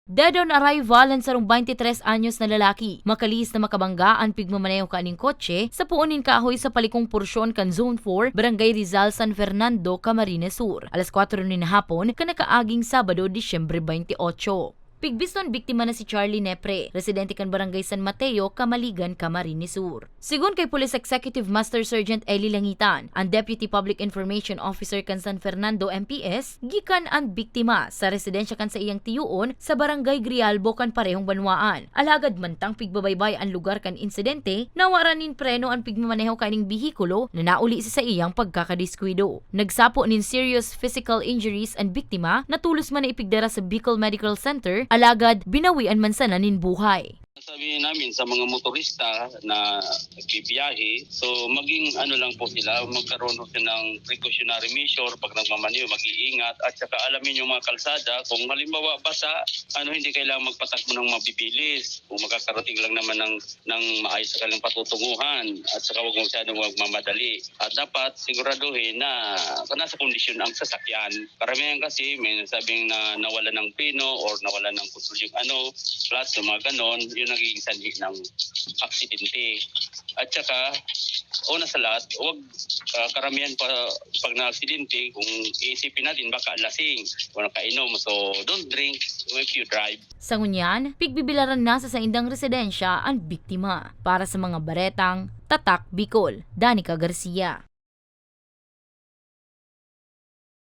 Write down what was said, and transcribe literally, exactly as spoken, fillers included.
Dead on arrival an sarong twenty-tres anyos na lalaki. Makalihis na makabangga an pigmamaneho kaning kotse sa puon nin kahoy sa palikong porsyon kan Zone four, Barangay Rizal, San Fernando, Camarines Sur, alas kwatro nin hapon kan nakaaging Sabado, Disyembre twenty-eight. Pigbiston biktima na si Charlie Nepre, residente kan Barangay San Mateo, Camaligan, Camarines Sur. Sigon kay Police Executive Master Sergeant Eli Langitan, an Deputy Public Information Officer kan San Fernando M P S, gikan an biktima sa residensya kan saiyang tiyoon sa Barangay Grijalbo kan parehong banwaan. Alagad mantang pigbabaybay an lugar kan insidente, nawaran nin preno an pigmamaneho kaning behikulo na nauli sa saiyang pagkakadiskuido. Nagsapo nin serious physical injuries an biktima, na tolos man na ipigdara sa Bicol Medical Center, alagad binawian man sana nin buhay. Sabi namin sa mga motorista na nagbibiyahe, so maging ano lang po sila, magkaroon po silang precautionary measure pag nagmamaneho, mag-iingat, at saka alamin yung mga kalsada. Kung halimbawa basa, ano, hindi kailangan magpatakbo ng mabibilis. Kung makakarating lang naman ng, ng maayos sa kanilang patutunguhan, at saka huwag masyadong magmamadali. At dapat siguraduhin na nasa kondisyon ang sasakyan. Karamihan kasi may nasabing na nawalan ng preno or nawalan ng kontrol yung ano, clutch, yung mga ganon, yung nagiging sanhi ng aksidente. At saka, una sa lahat, huwag, ah, karamihan pa pag na-aksidente, kung iisipin natin, baka lasing o nakainom. So, don't drink if you drive. Sa ngunyan, pigbibilaran na sa saindang residensya an biktima. Para sa mga baretang Tatak Bicol, Danica Garcia.